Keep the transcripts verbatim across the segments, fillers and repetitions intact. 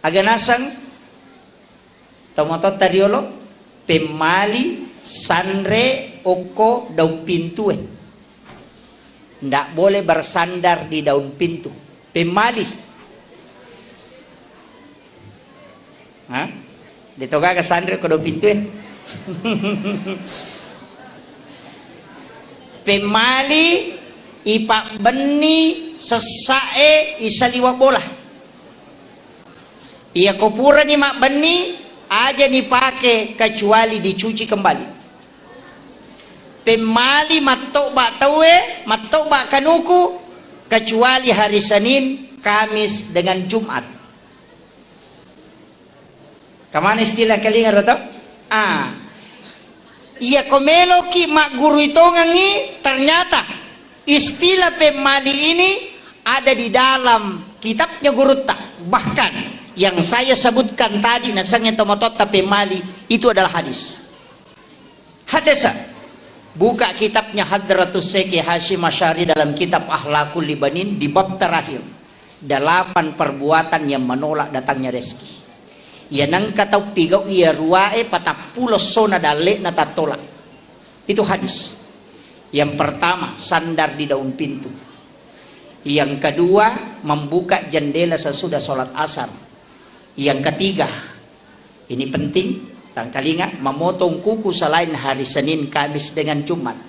Aga naseng tomatoatta riolo, pemmali sanre okko daung pintue. Ndak boleh bersandar di daun pintu. Pemmali. Ha? De to gaga sanre ko do pintue. Pemmali ipabbenni sessae isaliwa bola. Iya ko purani mabbenni, aja nipake kecuali dicuci kembali. Pemmali mattoba taue, mattoba kanuku, kecuali hari Senin, Kamis, dengan Jumat. Kamana istilah kelinga roto? Ah. Iya ko meloki maggurui tongengi, ternyata istilah pemmali ini ada di dalam kitabnya gurutta. Bahkan yang saya sebutkan tadi, nasengnge tomatoatta pemmali, itu adalah hadis. Haddasa. Buka kitabnya Hadratus Syekh Hasyim Asy'ari dalam kitab Akhlaqul Libanin di bab terakhir. Delapan perbuatan yang menolak datangnya rezeki. Iya nengka tau pigau iya ruae patappulo sona dalle'na tattolak. Itu hadis. Yang pertama, sandar di daun pintu. Yang kedua, membuka jendela sesudah sholat asar. Yang ketiga, ini penting, tangkalinga, memotong kuku selain hari Senin, Kamis, dengan Jumat.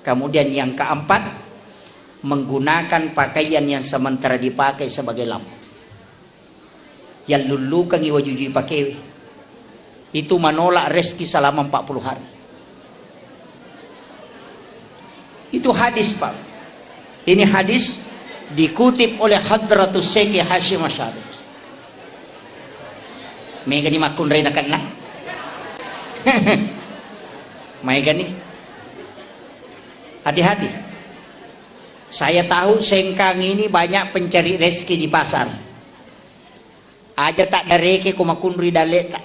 Kemudian yang keempat, menggunakan pakaian yang sementara dipakai sebagai lampu. Yallullukengngi wajujui pakewe. Itu menolak rezeki selama empat puluh hari. Itu hadis, Pak. Ini hadis dikutip oleh Hadratus Syekh Hasyim Asy'ari. Megani makkunrai nakenna. Maegani. Hati-hati. Saya tahu Sengkang ini banyak pencari rezeki di pasar. Aja taddareke ko makunrui dalle'ta.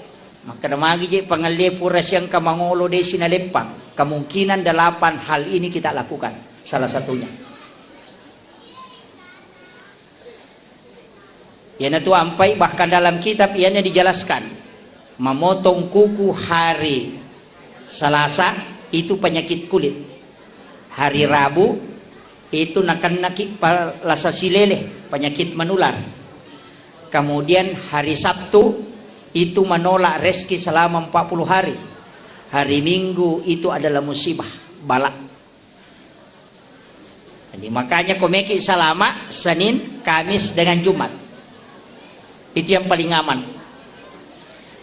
Makkeda magi je pangellie pura siangka mangolo de sinaleppang. Kemungkinan delapan hal ini kita lakukan. Salah satunya. Iyanatu ampai, bahkan dalam kitab iyana dijelaskan. Memotong kuku hari Selasa itu penyakit kulit. Hari Rabu itu nakennaki palasa silele, penyakit menular. Kemudian hari Sabtu itu menolak rezeki selama empat puluh hari. Hari Minggu itu adalah musibah, bala. Jadi, makanya komeki salama Senin, Kamis, dengan Jumat. Itu yang paling aman.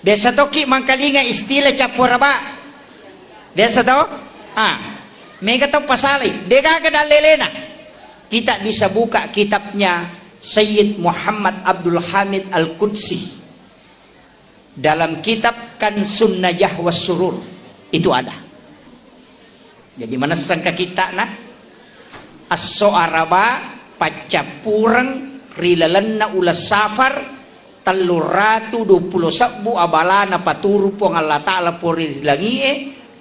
Biasa toki mangkalinga istilah cappu araba. Biasa to? Ah, mega tau pasalai. Degaga dallelena. Kita bisa buka kitabnya Sayyid Muhammad Abdul Hamid Al-Qudsi. Dalam kitab Kansun Najah was Surur itu ada. Jadi manesseng ka kitta'na, esso Araba paccappureng ri lalenna uleng Safar, tellu ratu dua puluh sebbu abalana paturu Puang Allah Ta'ala pori ri langi'e,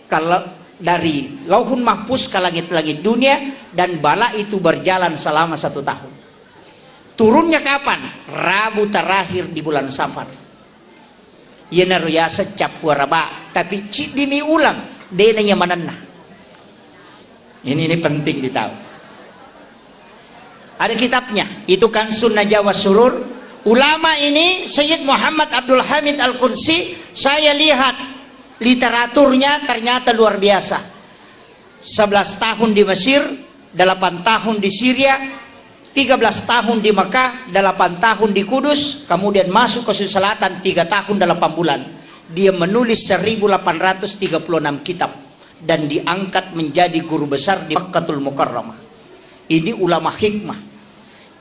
kal-, dari Lauhun Mahfuz ke langit-langit dunia, dan bala itu berjalan selama satu tahun. Turunnya kapan? Rabu terakhir di bulan Safar. Iyanaro yaseng cappu araba, tapi ciddimi uleng, dena iya manenna. Ini, ini penting ditahu. Ada kitabnya, itu Kansun Najah was Surur. Ulama ini, Sayyid Muhammad Abdul Hamid Al-Qudsi, saya lihat literaturnya ternyata luar biasa. Sebelas tahun di Mesir, delapan tahun di Syria, tiga belas tahun di Mekah, delapan tahun di Kudus, kemudian masuk ke Sulawesi Selatan tiga tahun delapan bulan. Dia menulis seribu delapan ratus tiga puluh enam kitab dan diangkat menjadi guru besar di Makkatul Mukarramah. Ini ulama hikmah.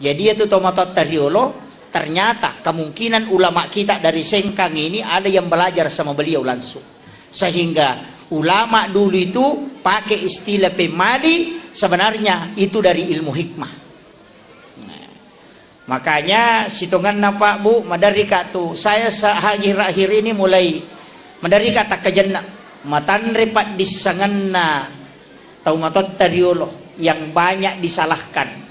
Jadi, itu tomatoatta riolo, ternyata kemungkinan ulama kita dari Sengkang ini ada yang belajar sama beliau langsung. Sehingga ulama dulu itu pakai istilah pemmali, sebenarnya itu dari ilmu hikmah. Nah, makanya sitongenna, Pak, Bu, maderri ka tu. Saya se-, akhir-akhir ini mulai maderri ka takkajenna. Matanre paddissengenna tau matoatta riolo yang banyak disalahkan.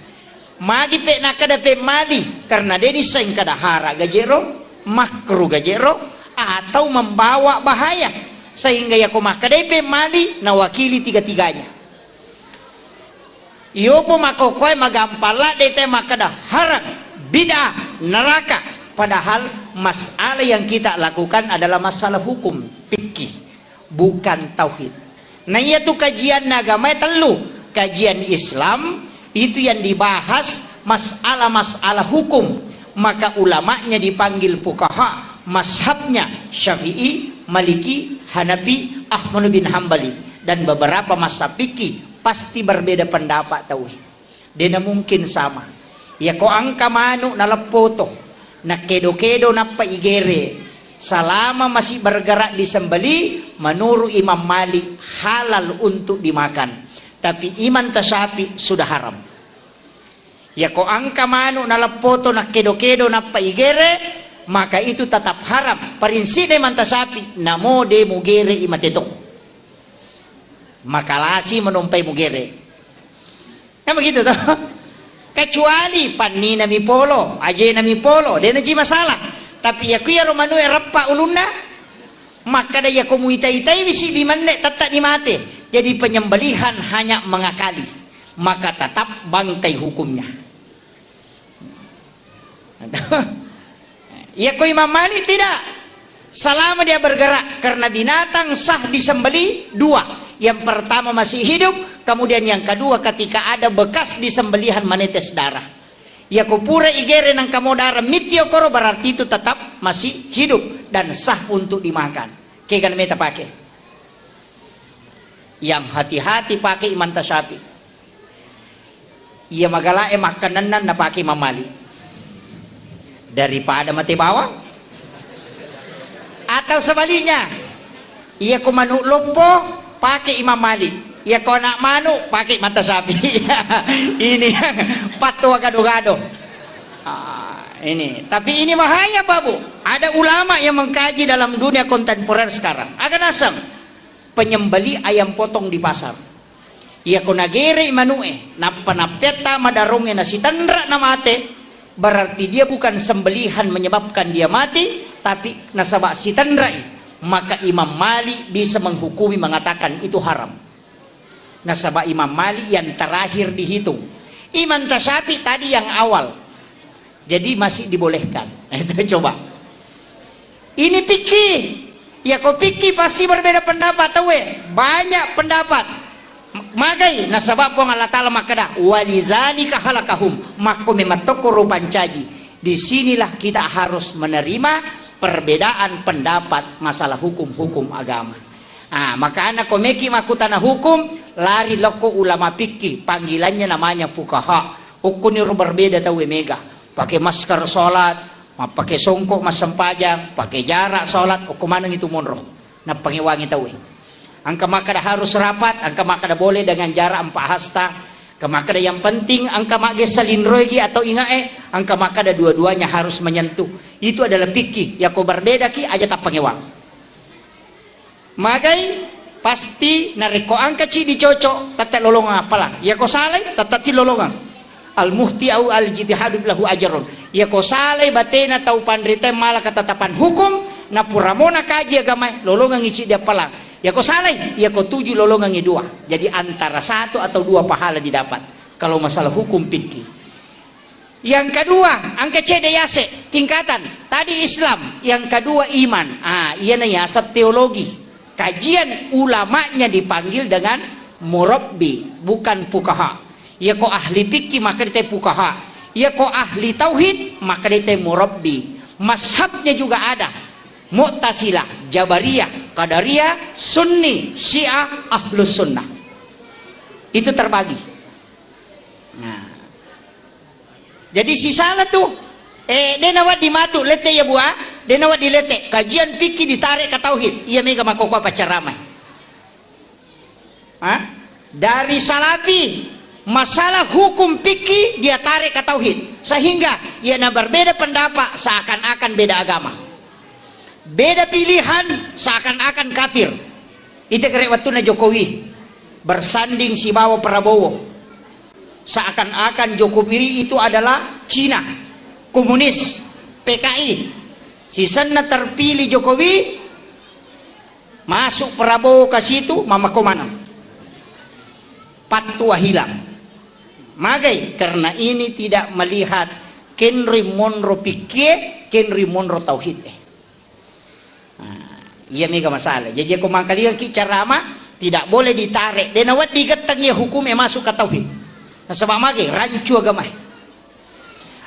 Magi pe nakkeda pemmali, karena de nisseng kada hara gajero. makruh gajero atau membawa bahaya, sehingga yako makkedai pemmali nawakili tiga-tiganya. Iyopo makokoe magampang ladde te makkeda haram, bid'ah, neraka, padahal masalah yang kita lakukan adalah masalah hukum fikih, bukan tauhid. Nah, iya tu kajian agama tellu, kajian Islam itu yang dibahas masalah-masalah hukum, maka ulamanya dipanggil fuqaha, mazhabnya Syafi'i, Maliki, Hanafi, Ahmad bin Hambali, dan beberapa mazhab fikih pasti berbeda pendapat tauhid. Dena mungkin sama. Yako angka manu naleppoto, nakedo-kedo nappa igere, salama masih bergerak di sembeli, menurut Imam Malik halal untuk dimakan. Tapi Imam Tasyafi sudah haram. Yako angka manu naleppoto, nakedo-kedo nappa igere, maka itu tetap haram. Prinsip de Imam Tasyafi, namo de mugere imateto. Makalasi menumpai mugere. Kan begitu toh? Kecuali pannina mi polo, ajena mi polo, dena ji masalah. Tapi ya kuyaro manue reppa ulunna, makkada yako muita-itai wisi limanne tetap di mate. Jadi penyembelihan hanya mengakali, maka tetap bangkai hukumnya. Iya ko Imam Malik tidak. Selama dia bergerak, karena binatang sah disembeli dua. Yang pertama masih hidup, kemudian yang kedua ketika ada bekas disembelihan menetes darah. Iya ko pura igere nangka mo darah mitio koro, berarti itu tetap masih hidup dan sah untuk dimakan. Kega meta pake. Yang hati-hati pake Imam Tasyafi. Iya magalae makkanennan napake Imam Malik daripada mate bawang. Atau sebaliknya, iya ko manuk loppo pake Imam Malik, iya ko anak manuk pake Imam Tasyafi. Ini yang patto gado-gado. Ah, ini. Tapi ini bahaya, Pak Bu. Ada ulama yang mengkaji dalam dunia kontemporer sekarang. Aga naseng penyembeli ayam potong di pasar. Iya ko nagerei manu'e, nappa nappetta madarongnge nasitenra namate, berarti dia bukan sembelihan menyebabkan dia mati, tapi nasaba sitenrai, maka Imam Malik bisa menghukumi mengatakan itu haram. Nasaba Imam Malik yang terakhir dihitung. Imam Tasyafi tadi yang awal. Jadi masih dibolehkan. Itu coba. Ini fikih. Ya ko fikih pasti berbeda pendapat tauwe. Banyak pendapat. Magai nasaba Puang Allah Ta'ala makkeda, "Walizalika khalaqahum." Makko memang tokko rupancaji. Disinilah kita harus menerima perbedaan pendapat masalah hukum-hukum agama. Ah, makana ko meki makkutana hukum, lari lokko ulama fikih, panggilannya namanya fuqaha. Okkoniro berbeda tauwe mega. Pake masker sholat, mappake songkok massempajang, pake jarak sholat, okko maneng itu monro. Nappangewangi tauwe. Angka makkada harus rapat, angka makkada boleh dengan jarak empat hasta. Angka makkada yang penting angka maggessa linroigi atau ingae, angka makkada dua-duanya harus menyentuh. Itu adalah fikih. Yako berbeda ki aja tappangewang. Magai pasti narekko angka ci dicocok, tette lolongang appalang. Yako salai, tette ti lolongang. Al muhti au al jitihadu lahu ajaron. Yako salai batena tau panrita mala ketetapan hukum, napuramo nakaji agamae, lolongang ici di appalang. Yako salai, yako tuju lolongang dua. Jadi antara satu atau dua pahala didapat. Kalau masalah hukum fikih. Yang kedua, angka cedde yase, tingkatan. Tadi Islam, yang kedua iman. Ah, iyana yaseng teologi. Kajian ulamanya dipanggil dengan murabbi, bukan fukaha. Iya ko ahli fikih maka dite fukaha. Iya ko ahli tauhid maka dite murabbi. Mazhabnya juga ada. Mu'tazilah, Jabariyah, Qadariyah, Sunni, Syiah, Ahlus Sunnah. Itu terbagi. Nah. Jadi sisala tu, eh, de nawaddi matu lette ya bua, de nawaddi lette. Kajian fikih ditarik ke tauhid. Iya mega makokoa paccaramai. Hah? Dari salafi, masalah hukum fikih dia tarik ke tauhid. Sehingga ia na berbeda pendapat seakan-akan beda agama. Beda pilihan seakan-akan kafir. Ite kere wattunna Jokowi bersanding sibawa Prabowo. Seakan-akan Jokowi itu adalah Cina, komunis, P K I. Sisenna terpilih Jokowi, masuk Prabowo ke situ, mamakko maneng. Pattua hilang. Magai? Karena ini tidak melihat kenri monro pikkie, kenri monro tauhid. Eh. Nah, iya mega masalah. Jadi, ko mangkalingaki carama, tidak boleh ditarik. Dena wedding getteng iya hukume masuk ke tauhid. Nasaba magai? Rancu agamae.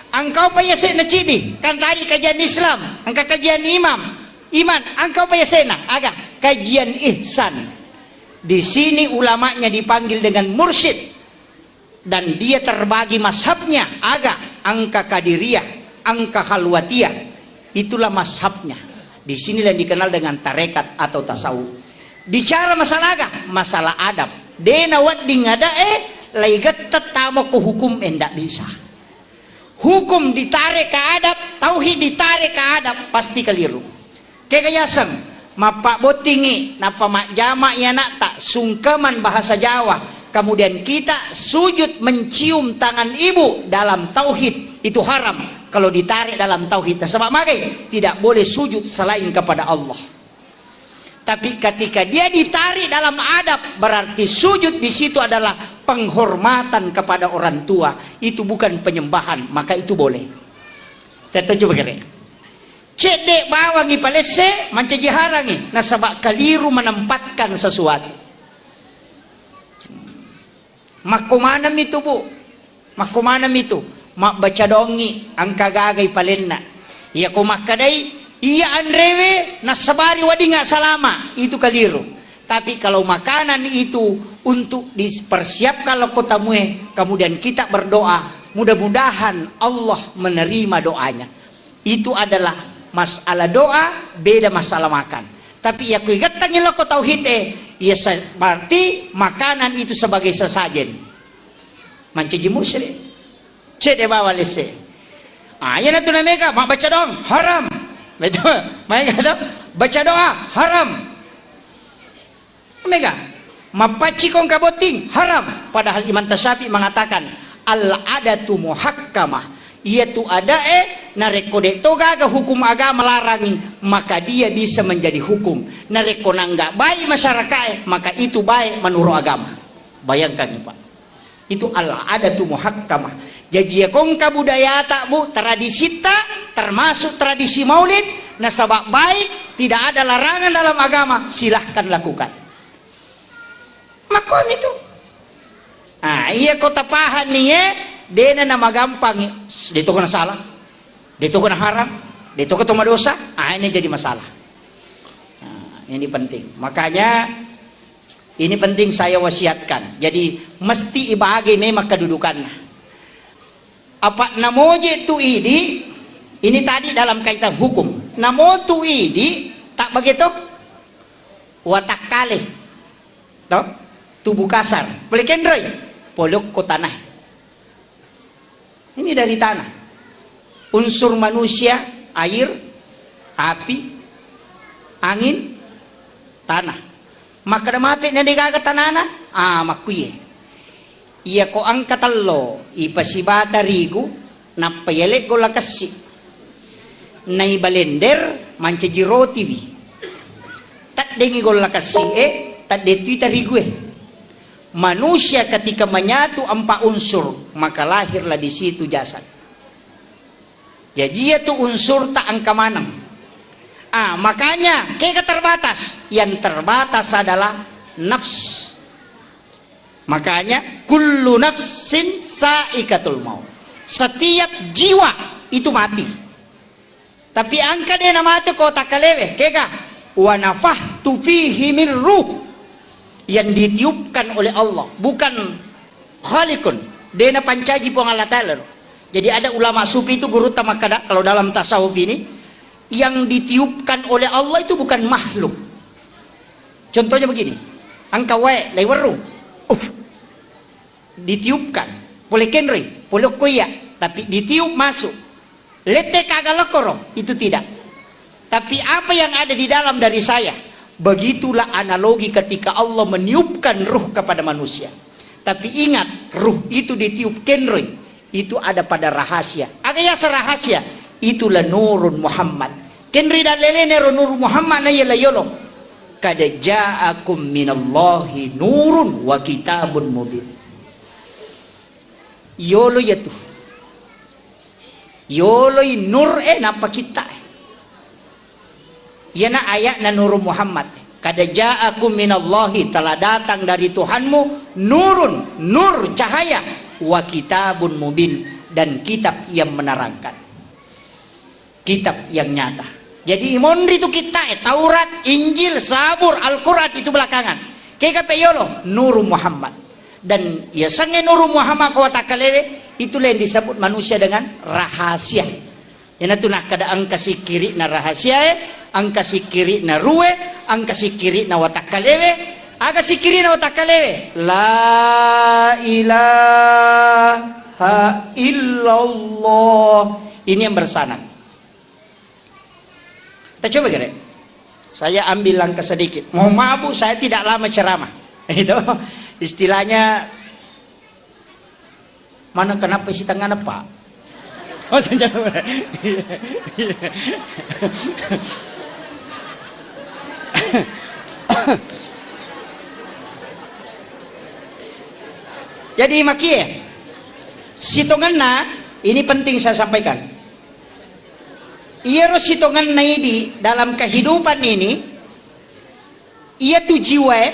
Engkau pa yase'na cidi, kan tadi kajian Islam, engka kajian imam, iman, engkau pa yase'na, aga, kajian ihsan. Di sini ulamanya dipanggil dengan mursyid. Dan dia terbagi mazhabnya, aga, engka Qadiriyah, engka Khalwatiyah. Itulah mazhabnya. Di sinilah yang dikenal dengan tarekat atau tasawuf. Bicara masalah aga? Masalah adab. Dena wedding adae, lai getta tama ko hukum, eh, ndak bisa. Hukum ditarik ke adab, tauhid ditarik ke adab, pasti keliru. Kega yaseng, mappabbottingi, nappa majjama i anakta, sungkeman bahasa Jawa. Kemudian kita sujud mencium tangan ibu dalam tauhid, itu haram kalau ditarik dalam tauhid. Nasaba magai? Tidak boleh sujud selain kepada Allah. Tapi ketika dia ditarik dalam adab, berarti sujud di situ adalah penghormatan kepada orang tua. Itu bukan penyembahan, maka itu boleh. Kita coba kira. Cedde bawangi palesse, mancaji harangi, nasaba keliru menempatkan sesuatu. Makko maneng mitu, Bu. Makko maneng mitu. Mabbaca doangngi, engka gagai palenna. Iya ko makkadai, iya anrewe, nassabari weddingnga salama, itu keliru. Tapi kalau makanan itu untuk dipersiapkan lao ko tamue, kemudian kita berdoa, mudah-mudahan Allah menerima doanya. Itu adalah masalah doa, beda masalah makan. Tapi iya ko igettangngi lao ko tauhid e, iya sa-, berarti makanan itu sebagai sesajen. Mancaji musyrik. Cedde bawa lesse. Ah, iyanatu namega, mabbaca doang, haram. Betul. Maega to? Baca doa, haram. Mega, mappaccikong kabotting, haram. Padahal Imam Tasyafi mengatakan, "Al-adatu muhakkamah." Iyatu adae, narekko de to gaga hukum agama larangi, maka dia bisa menjadi hukum. Narekko nangga baik masyarakae, maka itu baik menurut agama. Bayangkan, Pak. Itu al-adatu muhakkamah. Jaji, iya ko engka budayata, Bu, tradisitta, termasuk tradisi maulid, nasaba baik, tidak ada larangan dalam agama, silahkan lakukan. Makkomi tu. Ah, iya ko tapahanni, eh, dena namagampang, de to ko nasala, de to ko naharam, de to ko to madosa, ah, ini jadi masalah. Nah, ini penting. Makanya, ini penting saya wasiatkan. Jadi, mesti ibage memang kedudukannya. Apa namoje tu idi, ini tadi dalam kaitan hukum. Namo tu idi, tak begitu? Watakkale. Toh? Tubuh kasar. Boleh kenroi? Polokko tanah. Ini dari tanah. Unsur manusia, air, api, angin, tanah. Makkeda mape na degaga tanana? Ah, makkuye. Iya ko engka tello, ipasibata rigu, nappa yale golla kessi. Naibalender, mancaji rotiwi. Taddengi golla kessi e, taddettui tarigu e. Manusia ketika menyatu empat unsur, maka lahirlah di situ jasad. Jaji, iya tu unsur tak engka maneng. Ah, makanya kega terbatas? Yang terbatas adalah nafs. Makanya kullu nafsin saikatul maut. Setiap jiwa itu mati. Tapi engka de namate ko takkalewe, kega? Wa nafakhtu fihi min ruh. Yang ditiupkan oleh Allah, bukan khaliqun. De napancaji Puang Allah Ta'ala. Jadi ada ulama sufi itu gurutta makkada, kalau dalam tasawuf ini, yang ditiupkan oleh Allah itu bukan makhluk. Contohnya begini, engka wae laiwerru. Uh, ditiupkan. Pole kenroi, pole okko iya, tapi ditiup masuk. Lette kaga lokoro, itu tidak. Tapi apa yang ada di dalam dari saya, begitulah analogi ketika Allah meniupkan ruh kepada manusia. Tapi ingat, ruh itu ditiup kenroi, itu ada pada rahasia. Aga yaseng rahasia? Itulah nurun Muhammad. Kenri dallelene ro Nur Muhammad na yala yolo. Qad ja'akum minallahi nurun wa kitabun mubin. Yolo yatu. Yoloi nur e nappa kitta e. Iyana ayatna Nur Muhammad. Qad ja'akum minallahi, telah datang dari Tuhanmu, nurun, nur, cahaya, wa kitabun mubin, dan kitab yang menerangkan. Kitab yang nyata. Jadi imonri tu kitta e, Taurat, Injil, Zabur, Al-Quran itu belakangan. Kega pe yolo, Nur Muhammad. Dan yasengnge Nur Muhammad ko watakkalewe, itulah yang disebut manusia dengan rahasia. Iyanatu nakkeda engka sikkiri'na rahasiae, engka sikkiri'na rue, engka sikkiri'na watakkalewe, aga sikkiri'na watakkalewe? La ilaha illallah. Ini yang bersanad. Kita coba kira. Saya ambil langkah sedikit. Mohon maaf, Bu, saya tidak lama ceramah. Itu istilahnya mana kenapa isi tengah, Pak? Oh, senjata. Jadi makie, sitongenna ini penting saya sampaikan. Iyaro sitongenna idi dalam kehidupan ini, iyatu jiwae,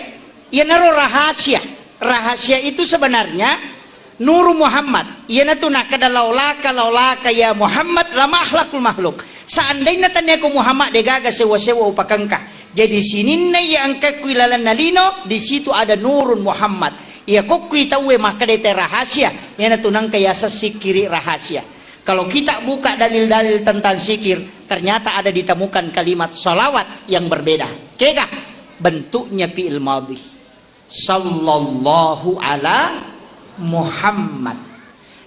iyanaro rahasia. Rahasia itu sebenarnya Nur Muhammad. Iyanatu nakkeda, "Laulaka, laulaka ya Muhammad, lama akhlakul makhluk." Seandainya taniako Muhammad, degaga sewa-sewa upakengka. Jadi sininna iya engkakku ilalenna lino, di situ ada Nurun Muhammad. Iya kokkui tauwe makkeda te rahasia, iyanatu nengka yaseng sikkiri rahasia. Kalau kita buka dalil-dalil tentang sikir, ternyata ada ditemukan kalimat salawat yang berbeda. Kega? Bentuknya fi'il madhi. Sallallahu ala Muhammad.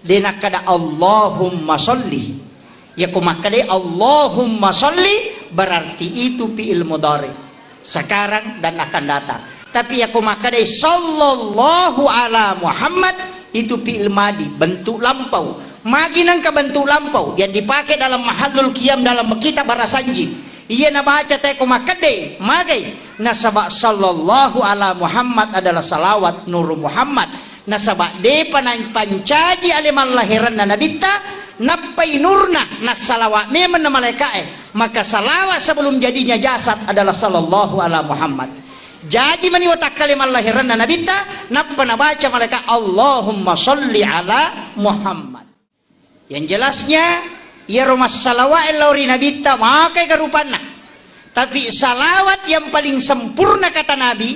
De nakkeda Allahumma salli. Yako makkeda Allahumma salli, berarti itu fi'il mudhari. Sekarang dan akan datang. Tapi yako makkeda sallallahu ala Muhammad, itu fi'il madi, bentuk lampau. Magi nengka bentuk lampau yang dipakai dalam mahallul qiyam dalam kitab Barasanji. Iya nabaca teko makkeda, magai? Nasaba sallallahu ala Muhammad adalah salawat Nur Muhammad. Nasaba depa napancaji ale mallahiranna nabitta, nappai nurna, nassalawa memang na malaika'e. Maka salawat sebelum jadinya jasad adalah sallallahu ala Muhammad. Jaji mani watakkale mallahiranna nabitta, nappa nabaca malaikat, "Allahumma salli ala Muhammad." Yang jelasnya, iyaro massalawae lao ri nabitta, maka ega rupanna. Tapi salawat yang paling sempurna kata Nabi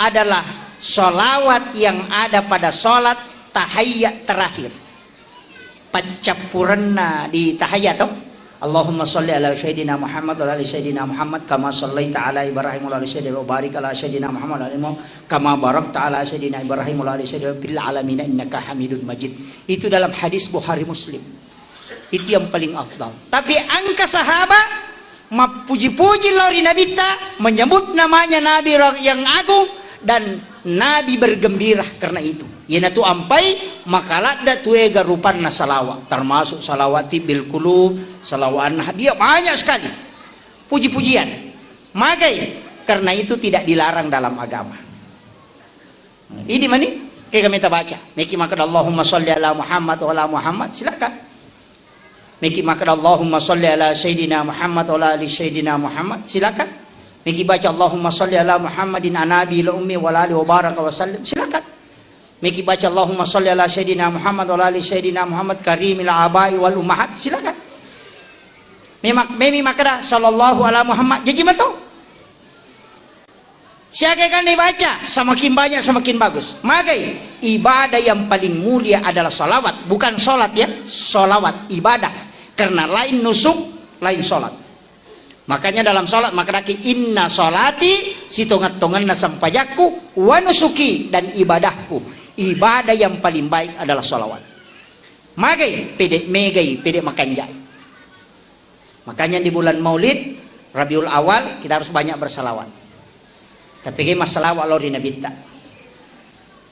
adalah salawat yang ada pada salat tahiyat terakhir. Paccappurenna di tahiyat to. Allahumma salli ala sayyidina Muhammad wa ala ali sayyidina Muhammad kama sallaita ala Ibrahim wa ala ali sayyidina wa barik ala sayyidina Muhammad wa ala ali Muhammad kama barakta ala sayyidina Ibrahim wa ala ali sayyidina fil alamin innaka Hamidun Majid. Itu dalam hadis Bukhari Muslim. Itu yang paling afdal. Tapi engka sahabat mappuji-puji lao ri nabitta, menyebut namanya Nabi yang agung, dan Nabi bergembira karena itu. Iyanatu ampai makaladda tuega rupanna salawat, termasuk salawat tibbil qulub, salawat an-nahdiyah, banyak sekali puji-pujian. Magai? Karena itu tidak dilarang dalam agama. Idi mani, kega meta baca. Meki makkeda Allahumma salli ala Muhammad wa ala Muhammad, silakan. Meki makkeda Allahumma salli ala Sayyidina Muhammad wa ala ali Sayyidina Muhammad, silakan. Meki baca Allahumma salli ala Muhammadin an nabi ila ummi wa ala ali wa baraka wa sallim, silakan. Meki baca Allahumma salli ala Sayyidina Muhammad wa ala ali Sayyidina Muhammad karimil abai wal ummahat, silakan. Memak-, memi makkeda sallallahu ala Muhammad, jaji mato. Siaga kan dibaca, semakin banyak semakin bagus. Magai? Ibadah yang paling mulia adalah salawat, bukan salat ya, salawat, ibadah. Karena lain nusuk, lain salat. Makanya dalam salat makkedaki, "Inna salati," sitonget-tongenna sempajakku, "wa nusuki," dan ibadahku. Ibadah yang paling baik adalah salawat. Magai? Pede megai, pede makanjai. Makanya di bulan Maulid, Rabiul Awal, kita harus banyak bersalawat. Tapi kayak masalawat lao ri nabitta.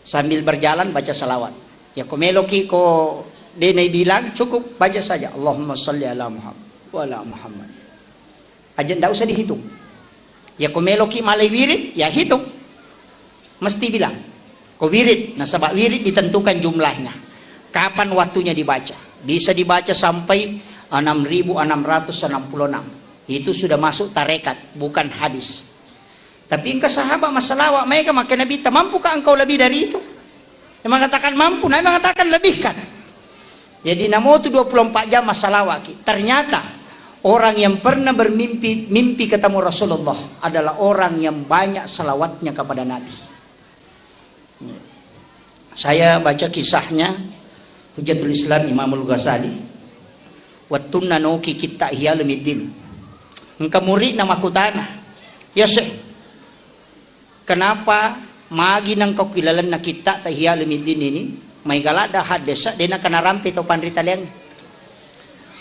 Sambil berjalan baca salawat. Ya ko meloki ko de nai bilang, cukup baca saja Allahumma salli ala Muhammad wa ala Muhammad. Aja ndak usah dihitung. Ya ko meloki malai wirid, ya hitung. Mesti bilang, ko wirid, nasaba wirid ditentukan jumlahnya. Kapan waktunya dibaca? Bisa dibaca sampai enam ribu enam ratus enam puluh enam. Itu sudah masuk tarekat, bukan hadis. Tapi engka sahabat massalawa, maega makkeda Nabitta, "Mampukah engkau lebih dari itu?" Dia mengatakan mampu, Nabi mengatakan lebihkan. Jadi namotu dua puluh empat jam massalawaki. Ternyata orang yang pernah bermimpi mimpi ketemu Rasulullah adalah orang yang banyak salawatnya kepada Nabi. Saya baca kisahnya Hujjatul Islam Imamul Ghazali. Wettunna noki kitta Ihya Ulumuddin. Engka muridna makkutana, "Ya Syekh, kenapa magi nengka kilalenna kitta ta Ihya Ulumuddin ini, maega ladda haddesa de nengka narampe tau panrita liang?"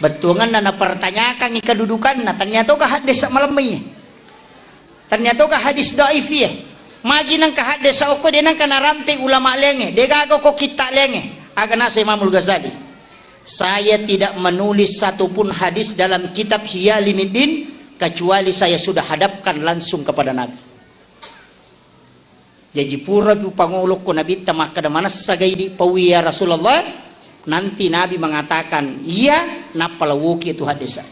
Bettuanganna napertanyakangi kedudukanna, tania toga haddesa malemmai. Tania toga hadis dhaif iya. Magi nengka haddesa okko de nengka narampe ulama liangnge, de gaga ko kitta liangnge. Aga nasa Imamul Ghazali, "Saya tidak menulis satupun hadis dalam kitab Ihya Ulumuddin kecuali saya sudah hadapkan langsung kepada Nabi." Jaji pura pi pangolokko Nabitta makkeda, "Manessa ga idi paui ya Rasulullah?" Nanti Nabi mengatakan, "Iya," nappa lawoki tu haddesa.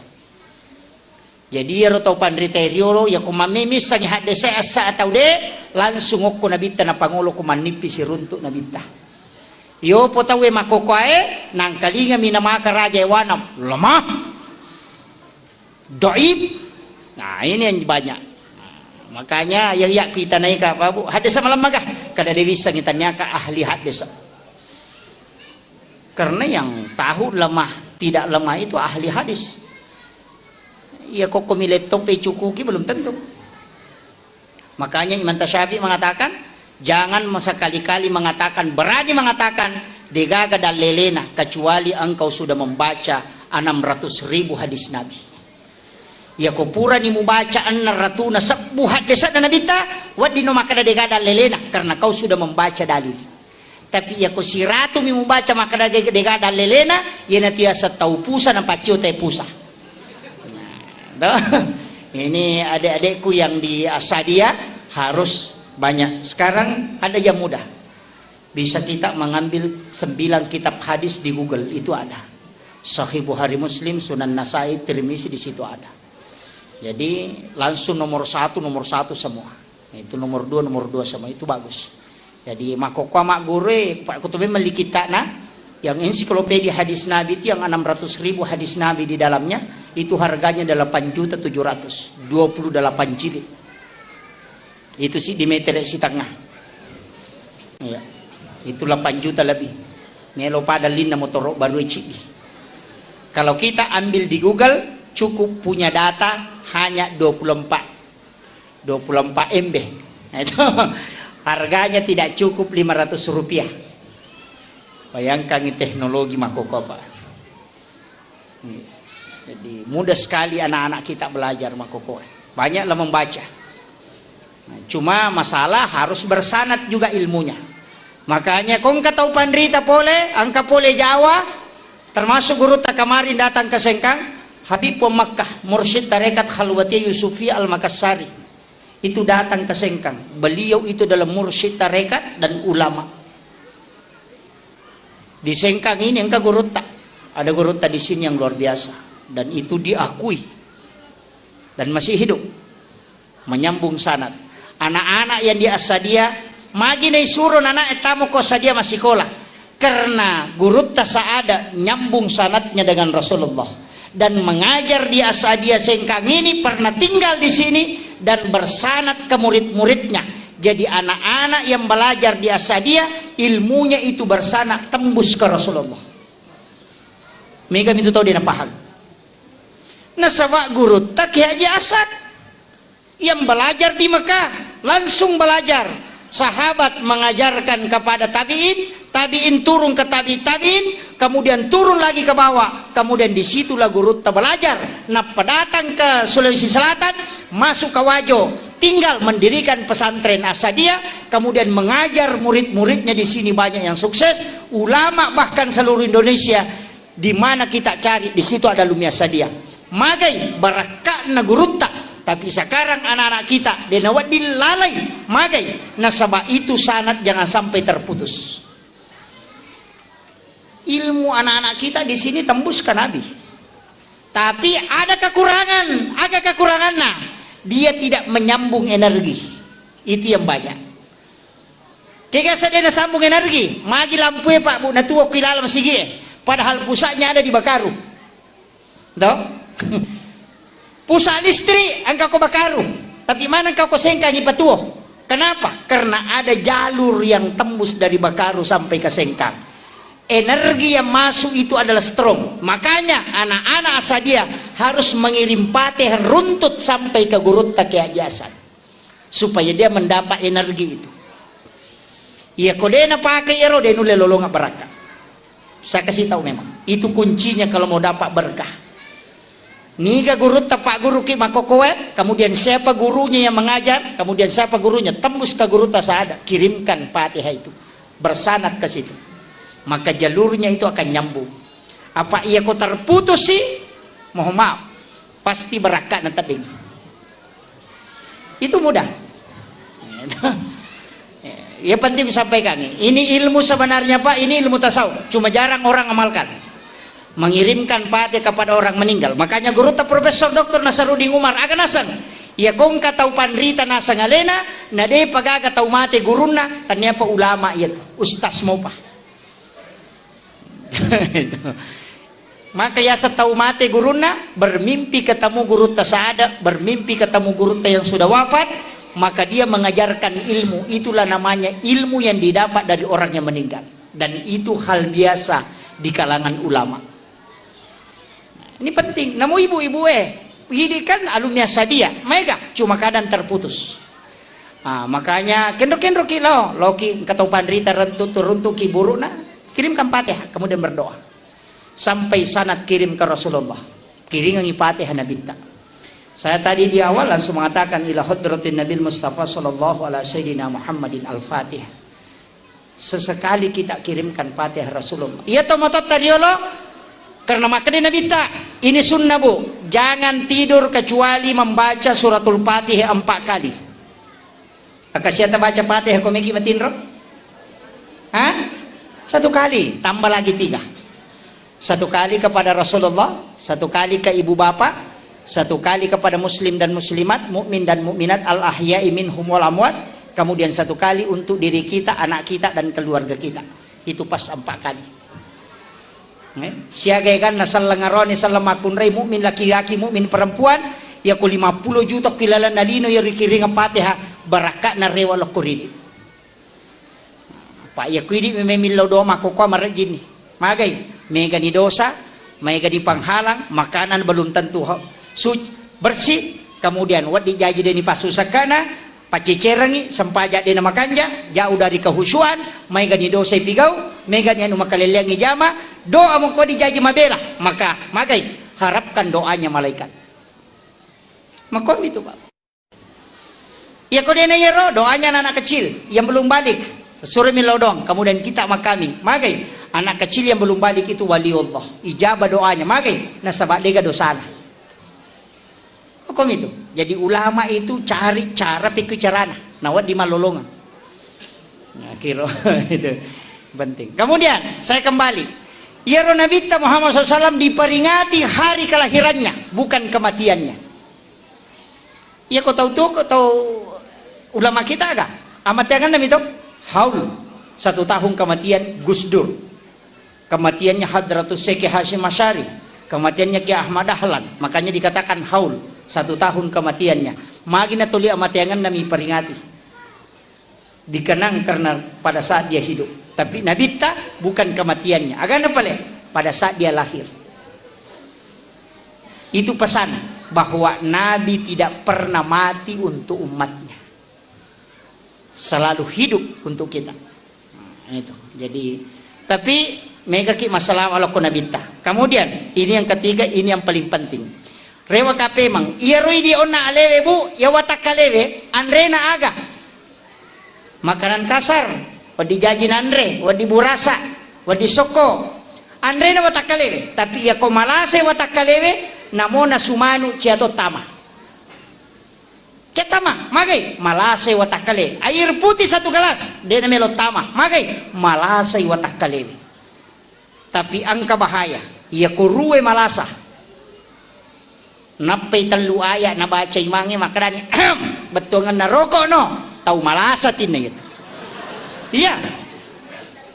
Jadi iyaro tau panrita riolo, yako mammemissangi haddesa assa atau de, langsung okko Nabitta napangolokko mannippi siruntuk Nabitta. Yopo tauwe makokoae, nangkalingami namaka raja ewanam, lemah. Dhaif. Nah, ini yang banyak. Nah, makanya yang yak kita naik apa, Bu? Hadis semalam magah. Kada dewi kita niaka ahli hadis. Karena yang tahu lemah, tidak lemah itu ahli hadis. Ya kok komi laptop e cukuki belum tentu. Makanya Imam Tasyafi mengatakan, jangan sekali-kali mengatakan, berani mengatakan, degaga dallelena, kecuali engkau sudah membaca enam ratus ribu hadis Nabi. Yako purani mubaca enneng ratuna sebbu haddesa'na Nabitta, wedding no makkeda degaga dallelena, karena kau sudah membaca dalil. Tapi yako siratumi mubaca makkeda de-, degaga dallelena, iyanatu yaseng tau pusa napaccio te pusa. Nah, toh? Ini adik-adikku yang di Asadia harus banyak. Sekarang ada yang mudah. Bisa kita mengambil sembilan kitab hadis di Google, itu ada. Sahih Bukhari, Muslim, Sunan Nasai, Tirmizi, di situ ada. Jadi langsung nomor satu, nomor satu semua. Itu nomor dua, nomor dua semua, itu bagus. Jadi makkokkoe magguru, Pak Kutubi melli kitta'na yang ensiklopedia hadis Nabi itu yang enam ratus ribu hadis Nabi di dalamnya, itu harganya delapan juta tujuh ratus, dua puluh delapan jilid. Itu si di metere sitengah. Iya. Itu delapan juta lebih. Melo pada linna motoro baru cidi. Kalau kita ambil di Google, cukup punya data hanya dua puluh empat. dua puluh empat M B. Nah, itu harganya tidak cukup lima ratus rupiah. Bayangkan teknologi makkokkoe, Pak. Jadi mudah sekali anak-anak kita belajar makkokkoe. Banyaklah membaca. Nah, cuma masalah harus bersanad juga ilmunya. Makanya ko engka tau panrita pole, engka pole Jawa, termasuk gurutta kemarin datang ke Sengkang, Habib Makkah, mursyid tarekat Khalwatiyah Yusufiyah Al-Makassari. Itu datang ke Sengkang. Beliau itu adalah mursyid tarekat dan ulama. Di Sengkang ini engka gurutta. Ada gurutta di sini yang luar biasa. Dan itu diakui. Dan masih hidup. Menyambung sanad. Anak-anak yang di Asadia, magi naisuro nana etamu ko Asadia masikola. Karena gurutta Saada nyambung sanadnya dengan Rasulullah. Dan mengajar di Asadia Sengkang ini pernah tinggal di sini dan bersanad ke murid-muridnya. Jadi anak-anak yang belajar di Asadia, ilmunya itu bersanad tembus ke Rasulullah. Mega itu tahu dia paham. Nasaba gurutta Kiai Haji Asad yang belajar di Mekah, langsung belajar. Sahabat mengajarkan kepada tabi'in, tabi'in turun ke tabi' tabi'in, kemudian turun lagi ke bawah, kemudian disitulah gurutta belajar. Nappa datang ke Sulawesi Selatan, masuk ke Wajo, tinggal mendirikan pesantren Asadia, kemudian mengajar murid-muridnya di sini banyak yang sukses, ulama bahkan seluruh Indonesia, di mana kita cari, di situ ada alumni Asadia. Magai barakka'na gurutta, tapi sekarang anak-anak kita de' nawedding lalai. Magai, nasaba itu sanad jangan sampai terputus. Ilmu anak-anak kita di sini tembus ke Nabi. Tapi ada kekurangan, ada kekurangannya. Dia tidak menyambung energi. Itu yang banyak. Kega sedena sambung energi, magi lampue, Pak, Bu, natuo ki laleng sigie. Padahal pusatnya ada di Bakaru. Toh? Pusat listrik engka ko Bakaru, tapi mana engka ko Sengkang ipatuo. Kenapa? Karena ada jalur yang tembus dari Bakaru sampai ke Sengkang. Energi yang masuk itu adalah strong. Makanya anak-anak Asadia harus mengirim patih runtut sampai ke gurutta Kiai Haji Hasan, supaya dia mendapat energi itu. Iya, ko de' napake iyaro, de' nulle lolonga barakka. Saya kasih tahu memang. Itu kuncinya kalau mau dapat berkah. Niga gurutta, Pak Guru ki makokoe, kemudian siapa gurunya yang mengajar, kemudian siapa gurunya, tembus ke gurutta saada, kirimkan Fatihah itu. Bersanad ke situ. Maka jalurnya itu akan nyambung. Apa iya ko terputus sih? Mohon maaf. Pasti barakka'na tedding. Itu mudah. Ya, penting disampaikan. Ini ilmu sebenarnya, Pak, ini ilmu tasawuf. Cuma jarang orang amalkan. Mengirimkan patih kepada orang meninggal. Makanya gurutta Profesor Doktor Nasaruddin Umar, aga naseng? Iya, ko engka tau panrita naseng alena, na de'pa gaga tau mate gurunna, taniapa ulama iya tu, ustaz mopa. Itu. Maka yaseng tau mate gurunna, bermimpi ketemu gurutta saada, bermimpi ketemu gurutta yang sudah wafat, maka dia mengajarkan ilmu. Itulah namanya ilmu yang didapat dari orang yang meninggal. Dan itu hal biasa di kalangan ulama. Ini penting. Namu ibu-ibu, eh, ini kan alumni Asadia, maega, cuma kadang terputus. Ah, makanya kenro-kenro ki lao, lao ki engka tau panrita rentu turuntu ki burukna, kirimkan Fatihah, kemudian berdoa. Sampai sanad kirim ke Rasulullah. Kiringangi Fatihah Nabitta. Saya tadi di awal langsung mengatakan ila hadratin Nabil Mustafa sallallahu ala sayyidina Muhammadin al-Fatihah. Sesekali kita kirimkan Fatihah Rasulullah. Iya to matotta riolo, karena makkeda Nabitta, ini sunnah, Bu. Jangan tidur kecuali membaca suratul Fatihah empat kali. Akasiata baca Fatihah ko meki matinro? Hah? Satu kali, tambah lagi tiga. Satu kali kepada Rasulullah, satu kali ke ibu bapak, satu kali kepada muslim dan muslimat, mukmin dan mukminat, al-ahya'i minhum wal amwat, kemudian satu kali untuk diri kita, anak kita, dan keluarga kita. Itu pas empat kali. Eh, siaga eganna selleng arone, selleng makkunrai, mukmin laki-laki, mukmin perempuan, iya ko lima puluh juta ki lalenna lino iya rikiringeng Fatihah, barakka'na rewa lokko ridi. Apa iya ko idi memeng millau doa makkokoa marejjinni. Magai, megani dosa, megani panghalang, makanan belum tentu ho-, suc-, bersih, kemudian wedding jaji deni passusakkana, paccecerengngi, sempaja dena makanja, jauh dari kehusuan, megani dosa ipigau, megani anu makalelleangngi jama, doa mengko dijaji mabela, maka magai, harapkan doanya malaikat. Makomi tu, Pak. Iya ko dena iyaro, doanya anak kecil yang belum balik. Suruh millau doang, kemudian kita makami. Magai, anak kecil yang belum balik itu wali Allah. Ijabah doanya, magai, nasaba dega dosana. Hukum itu. Jadi ulama itu cari cara pikir carana. Nawa di malolongan. Nah, kiro itu penting. Kemudian saya kembali. Iyaro Nabitta Muhammad sallallahu alaihi wasallam diperingati hari kelahirannya, bukan kematiannya. Iya ko tau tu, ko tau ulama kita aga? Amateanganna mi to? Haul. Satu tahun kematian Gus Dur. Kematiannya Hadratus Syekh Hasyim Asy'ari. Kematiannya Kiai Ahmad Dahlan. Makanya dikatakan haul. Satu tahun kematiannya. Magi na tuli amateanganna mi peringati. Dikenang karena pada saat dia hidup. Tapi Nabitta bukan kematiannya. Agana pale pada saat dia lahir. Itu pesan bahwa Nabi tidak pernah mati untuk umatnya. Selalu hidup untuk kita. Nah, itu. Jadi, tapi mega ki masalah walakko Nabitta. Kemudian, ini yang ketiga, ini yang paling penting. Rewa kapemang, iyaro idi onna alewe, Bu, ya watakkalewe, anrena aga? Makanan kasar, wedding jaji nanre, wedding burasa, wedding sokko. Anrena watakkalewe, tapi iya ko malase watakkalewe, Namo nasu manu ciato tama. Ciattama, magai? Malasai watakkale. Air putih satu gelas, de namelo tama. Magai? Malasai watakkalewe. Tapi engka bahaya, iya ko rue malasa. Nappai tellu ayat nabaca imangnge makkedani, "Ahem, bettuangenna rokok no." Tau malasa tinna itu. Iya.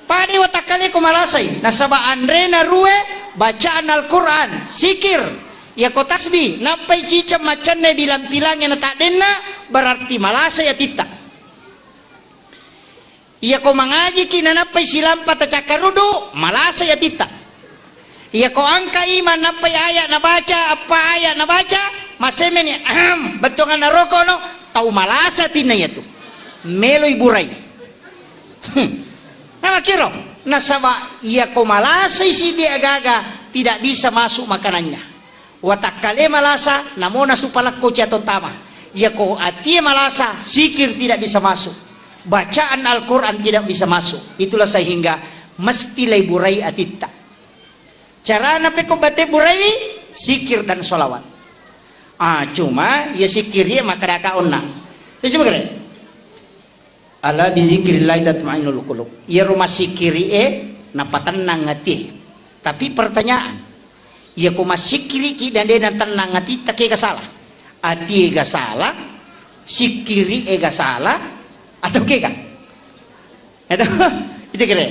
Pada watakkale ko malasai, nasaba anrena rue, bacaan Al-Quran, sikir. Iya ko tasbih, nappai ciceng macenne bilang-pilangnge na taddenna, berarti malasai atitta. Iya ko mangajiki nanappai silampa tacakkaruddu, malasai atitta. Iya ko angka iman nappai ayat nabaca, appa ayat nabaca, masemeni, ahem, bettuanganna rokok no, tau malasa tinna iyatu. Meloi burai. Hmm. Namakiro, nasaba iya ko malasai siddi agaga, tidak bisa masuk makanannya. Watakkale malasa, namo nasu palakko ciato tama. Iya ko atie malasa, sikir tidak bisa masuk. Bacaan Al-Quran tidak bisa masuk. Itulah sehingga mesti lai burai atitta. Carana pekko bate burai, sikir dan sholawat. Ah, cuma ya sikir ya maka daka onna. Ya, coba kere. Ala bidzikrillahi tatmainnul qulub. Iyaro massikkiri'e napatennang atie. Tapi pertanyaan, iya ko massikkiriki dan de natennang atitta, kega salah? Atie ga salah, sikkiri'e ga salah, atau kega? Itu, itu kira.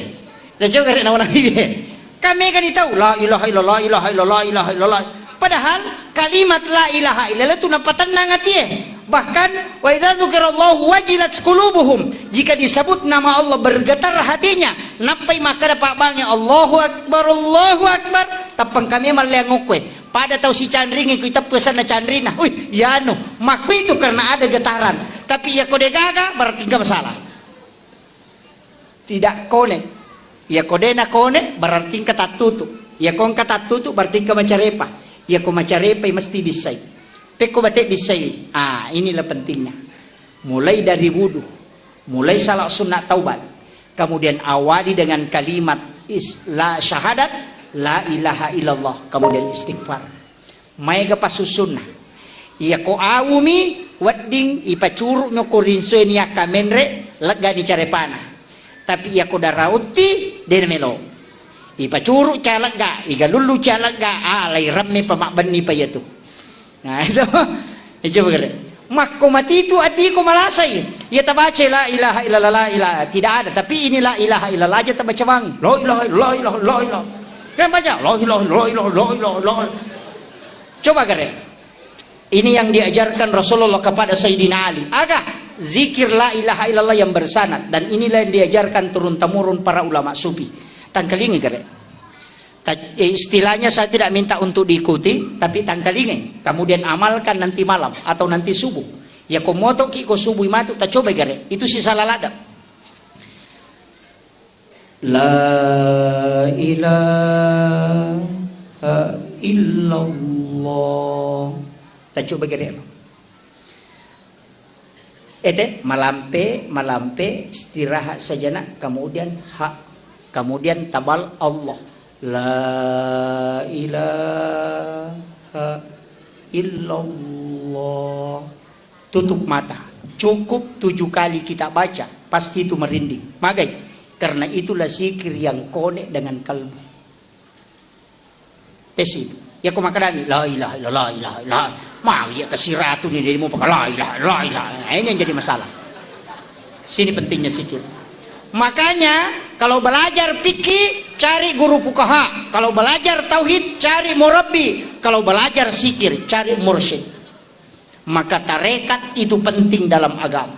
Dan coba kira nawana iye. Kan mega ni tau, la ilaha illallah, ilaha illallah, ilaha illallah. Padahal kalimat la ilaha illallah itu napatennang atie. Bahkan, wa idza dzukirallahu wajilat qulubuhum. Jika disebut nama Allah bergetar hatinya. Nappai makkeda pabbangnge, Allahu Akbar, Allahu Akbar. Tappang kami malleang okkue. Pada tau sicandringi kui teppu sanna candrina. Wih, yanu. Makku itu karena ada getaran. Tapi iya ko degaga, berarti engka masalah. Tidak konek. Iya ko dena konek, berarti engka tattutu. Iya ko engka tattutu, berarti engka macarepa. Iya ko macarepa, mesti bissai. Pekko bate bissai. Ah, inilah pentingnya. Mulai dari wudu, mulai salat sunat taubat, kemudian awali dengan kalimat is-, la syahadat, la ilaha illallah, kemudian istighfar. Maega passussunna. Iya ko awumi wedding ipacuru'no ko rinsoe ni akka menre, leggani carepana. Tapi iya ko darautti, dena melo. Ipacuru calegga, igalullu calegga, ah, lai remme pa mabbenni pa iyatu. Nah, itu. Eh, coba kere. Makko matitu ati ko malasai. Iya tabaca la ilaha illallah, la ilaha. Tidak ada, tapi ini la ilaha illallah aja tabaca bang. La ilaha illallah, la ilaha, la ilaha. Kan baca la ilaha illallah, la ilaha, la ilaha, la ilaha. Coba kere. Ini yang diajarkan Rasulullah kepada Sayyidina Ali. Aga zikir la ilaha illallah yang bersanad, dan inilah yang diajarkan turun temurun para ulama sufi. Tangkalingi kere. Ta-, eh, istilahnya saya tidak minta untuk diikuti, tapi tangkalingi. Kemudian amalkan nanti malam atau nanti subuh. Ya ko motoki ko subuh matu, ta coba gare. Itu sisa lalada. La ilaha illallah. Ta coba gare. Ete, malampe, malampe, istirahat sejenak, kemudian ha, kemudian tabal Allah. La ilaha illallah. Tutup mata. Cukup tujuh kali kita baca, pasti itu merinding. Magai? Karena itulah zikir yang konek dengan kalbu. Tes itu. Ya, ko makkedani, "La ilaha illallah, la ilaha illallah." Mau ya ke siratu nih, dia mau pakai la ilaha, la ilaha. Nah, ini yang jadi masalah. Sini pentingnya zikir. Makanya, kalau belajar fikih, cari guru fukaha. Kalau belajar tauhid, cari murabbi. Kalau belajar zikir, cari mursyid. Maka tarekat itu penting dalam agama.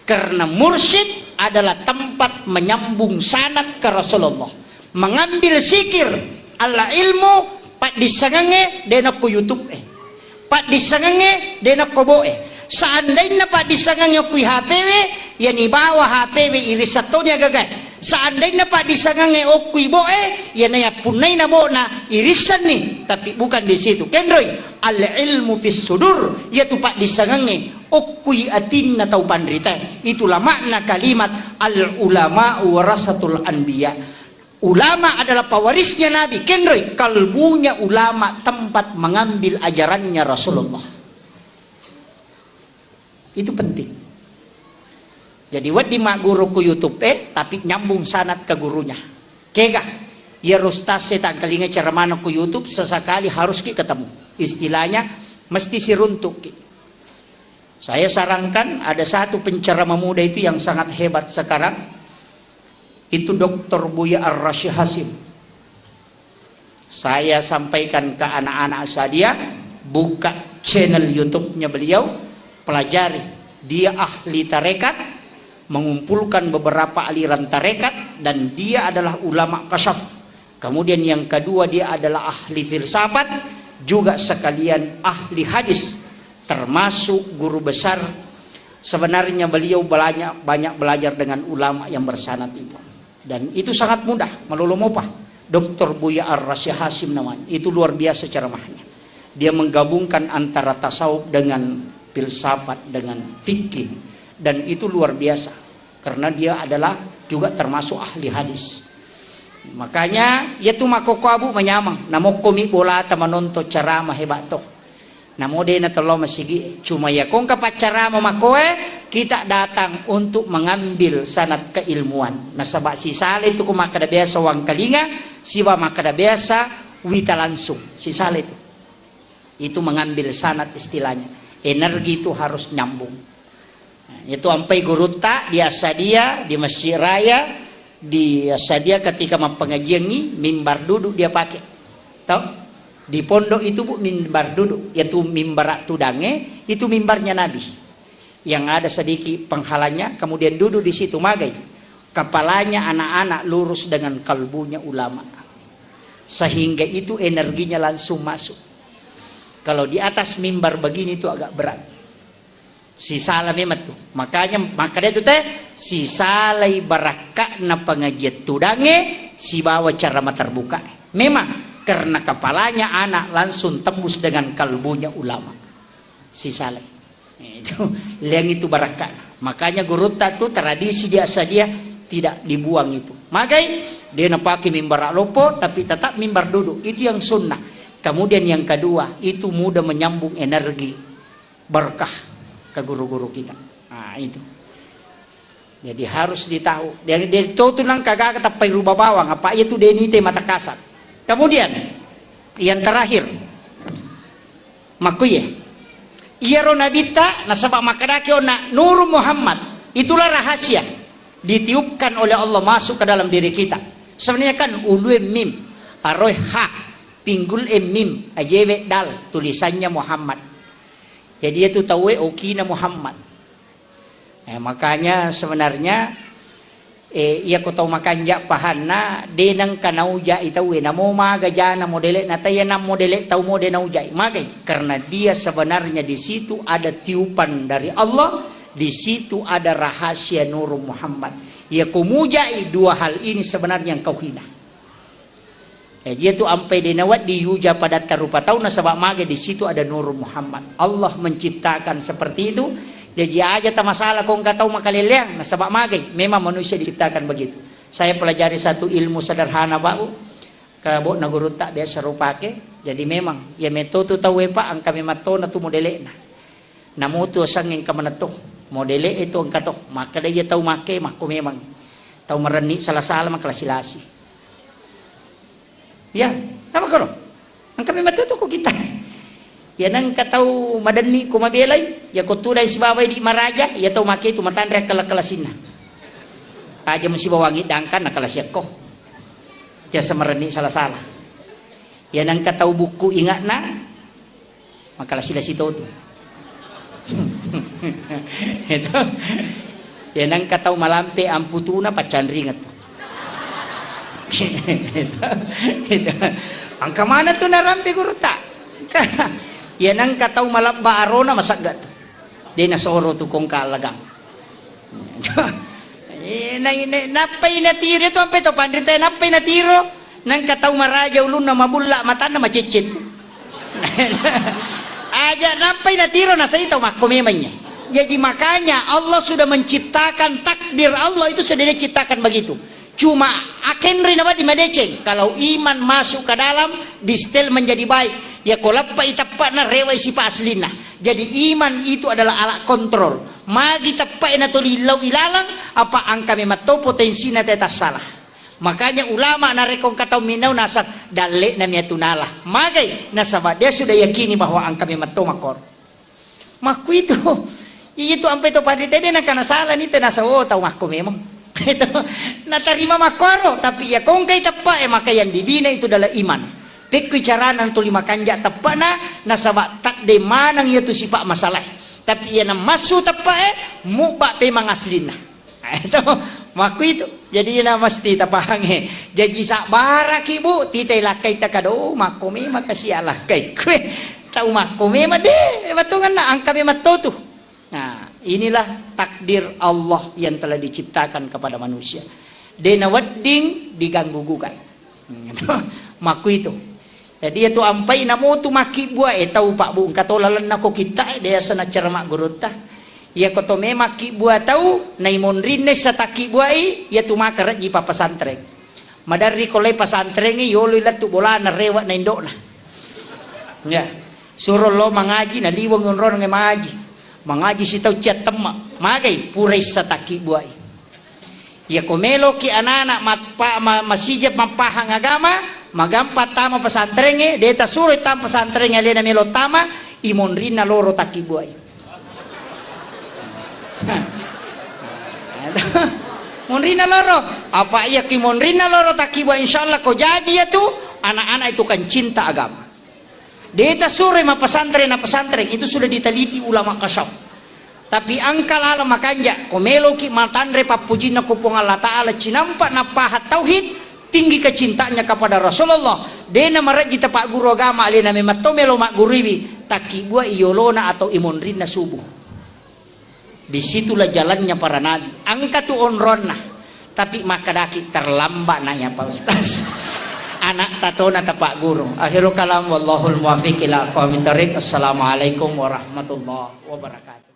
Karena mursyid adalah tempat menyambung sanad ke Rasulullah. Mengambil zikir, alla ilmu, paddissengengnge de nakko YouTube e. Paddissengengnge de nakko bo e. Seandainna paddissengengnge okko H P we, yani bawa H P we irisseng toni agagae. Seandainna paddissengengnge okkui bo'e, iyanaya punnai na bo'na irissenni, tapi bukan di situ. Kenroi, al ilmu fis sudur, iyatu paddissengengnge okkui atinna tau panritae. Itulah makna kalimat al ulama warasatul anbiya. Ulama adalah pewarisnya Nabi. Kenroi, kalbunya ulama tempat mengambil ajarannya Rasulullah. Itu penting. Jadi, wedding magguru ku YouTube e, tapi nyambung sanad ke gurunya. Kega, iya ustaz e tangkalinga ceramahna ku YouTube, sesekali harus ki ketemu. Istilahnya, mesti siruntuk ki. Saya sarankan ada satu penceramah muda itu yang sangat hebat sekarang, itu doktor Buya Ar-Rasyid Hasim. Saya sampaikan ke anak-anak Asadia, buka channel YouTube-nya beliau, pelajari. Dia ahli tarekat, mengumpulkan beberapa aliran tarekat, dan dia adalah ulama kasyaf. Kemudian yang kedua, dia adalah ahli filsafat, juga sekalian ahli hadis, termasuk guru besar. Sebenarnya beliau banyak, banyak belajar dengan ulama yang bersanad itu. Dan itu sangat mudah, malolo mopa. doktor Buya Ar-Rasyid Hasim namanya. Itu luar biasa ceramahnya. Dia menggabungkan antara tasawuf dengan filsafat, dengan fikih. Dan itu luar biasa. Karena dia adalah juga termasuk ahli hadis. Makanya, iya tu makkokko abu manyameng. Namokko mi bolata manonton ceramah hebat toh. Namo de' natello masigi, cuma iya ko engka paccarama makkoe, kita datang untuk mengambil sanad keilmuan. Nasaba sisala itu ko makkeda biasa wangkalinga, siba makkeda biasa wita langsung. Sisala itu. Itu mengambil sanad istilahnya. Energi itu harus nyambung. Nah, itu ampai gurutta di Asadia, di Masjid Raya, di Asadia ketika mappengajiangi, mimbar duduk dia pakai. Tau? Di pondok itu, Bu, mimbar duduk. Yaitu mimbar tudange, itu mimbarnya Nabi. Yang ada sedikit penghalangnya, kemudian duduk di situ, magai. Kepalanya anak-anak lurus dengan kalbunya ulama. Sehingga itu energinya langsung masuk. Kalau di atas mimbar begini itu agak berat. Sisala memang tu. Makanya, maka dia tu teh, sisalai barakka'na pengajian tudange, sibawa cara materbuka. Memang, karena kepalanya anak langsung tembus dengan kalbunya ulama. Sisalai. Itu, liang itu barakka'na. Makanya gurutta tu tradisi di Asadia tidak dibuang itu. Magai, dia napake mimbar loppo, tapi tetap mimbar duduk. Itu yang sunnah. Kemudian yang kedua, itu mudah menyambung energi. Berkah ke guru-guru kita. Nah, itu. Jadi harus ditahu. Dia, dia tahu tu nang kagak tappai ruba bawang, apa iya tu denite mata kasar. Kemudian, yang terakhir, makkuye. Iyaro nabitta, nasaba makkadaki onna Nur Muhammad. Itulah rahasia. Ditiupkan oleh Allah masuk ke dalam diri kita. Sebenarnya kan ulue mim, aroe ha, pinggul e mim, ajewe dal, tulisannya Muhammad. Jadi itu tauwe okina Muhammad. Eh, makanya sebenarnya, eh, iya ko tau makanja pahanna, de nengka naujai tauwe, namo maga jana modele na taya nang modele tau mode naujai. Magai? Karena dia sebenarnya di situ ada tiupan dari Allah, di situ ada rahasia Nur Muhammad. Iya ko mujai dua hal ini sebenarnya yang kau hina. Eh, iya tu ampai de nawedding yuja padatta rupa tau nasaba magai di situ ada Nur Muhammad. Allah menciptakan seperti itu. Jadi aja ta masalah ko engka tau makaleleang nasaba magai. Memang manusia diciptakan begitu. Saya pelajari satu ilmu sederhana, Pak, Bu. Ke bokna gurutta biasa rupake. Jadi memang, ya metotu tau, Pak, engka memang tona tu modele'na. Namutu sangngeng kamanetto, modele itu engka to, makkeda iya tau make, makko memang. Tau marenni sala-sala, makkalasi-lasi. Ya, apa karo? Engka memang to ko kita. Ya nengka tau madenni ko mabelai, ya ko tudai sibawa di maraja, ya tau make itu matanre kala-kalasinna. Aja musibawangi dangkan na kalasiakko. Jasa marenni sala-sala. Ya nengka tau bukku ingatna, Makkalasi-lasi to tu. Itu. Ya nengka tau malampe amputuna paccanringet tu. Itu. Itu. Engka mana tu narampe gurutta? Ya nengka tau malabba arona masagga tu. De nasoro tu kongka allagang. Eh, na-, na-, nappai natiro tu ampe to panrita, nappai natiro. Nengka tau maraja ulunna, mabulla matanna, maceccet. Aja nappai natiro, nasai tau makko memangnya. Jadi makanya Allah sudah menciptakan, takdir Allah itu sudah diciptakan begitu. Cuma akenri na wedding madeceng. Kalau iman masuk ke dalam, distel menjadi baik. Ya ko leppa i teppa'na, rewai sipa aslinna. Jadi iman itu adalah alat kontrol. Magi teppa'e na tuli illau ilalang, apa angka memang to potensinya teta salah. Makanya ulama narekko engka tau minau nasab, dalle'na miatu nala. Magai? Nasaba dia sudah yakini bahwa angka memang to makkoro. Makkuitu. Iya tu ampai to panrita de nakana sala ni te nasa, oh, tau makko memang. Itu. Natarima makkoro, tapi iya kongkai teppa'e, maka yang dibina itu adalah iman. Pekkui carana tuli makanja teppa'na, nasaba takde manang iya tu sipa masalah. Tapi iya namassu teppa'e, mubba pemang aslinna. Itu, makkuitu. Jadi na mesti tapahangngi. Jaji sabbaraki, Bu, titai lakkai takado, makko memang kasi alakkai. Kue, tau makko memang de, batonganna angka memang totu. Nah, inilah takdir Allah yang telah diciptakan kepada manusia. De nawedding diganggu gugat. Hmm, makkuitu. Jadi, iya tu ampai namo tu makkibbuae tau, Pak, Bu, engka to lalenna ko kitta'e, biasa nacara maggurutta. Iya ko to me makkibbua tau, naimonrinna issa takkibbuai, iya tu maka rejji pa pesantren. Maderri ko lai pesantrengnge, yoloi lettu bolana, rewe na indo'na. Ya. Suro lo mangaji, naliweng onronna mangaji. Mangaji sitau cia temme. Magai, pura issa takkibbuai. Iya ko meloki anana mappa-, ma-, masijab mappahang agama, magampa tama pesantrengnge, de tasuroi tama pesantrengnge alena melo tama, imonrinna loro takkibbuai. Monrinna loro, apa iya ki monrinna loro takkibbuai, insyaallah ko jaji ya tu, anak-anak itu kan cinta agama. De tasuroi mappesantren na pesantren, itu sudah diteliti ulama kasyaf. Tapi engka laleng makanja, ko meloki matanre pappujinna ko Puang Allah Ta'ala, cinampa napahang tauhid, tinggi kecintanya kepada Rasulullah, de namarejji tapagguru agama, alena memang to melo magguruiwi, takkibbuai yolona atau imonrinna subuh. Disitulah jalannya para nabi. Engka tu onronna. Tapi makkedaki terlambat nanya Pak Ustaz. Anak tatona tapagguru. Akhirul kalam, wallahul muwaffiq ila aqwamit thariq. Assalamualaikum warahmatullahi wabarakatuh.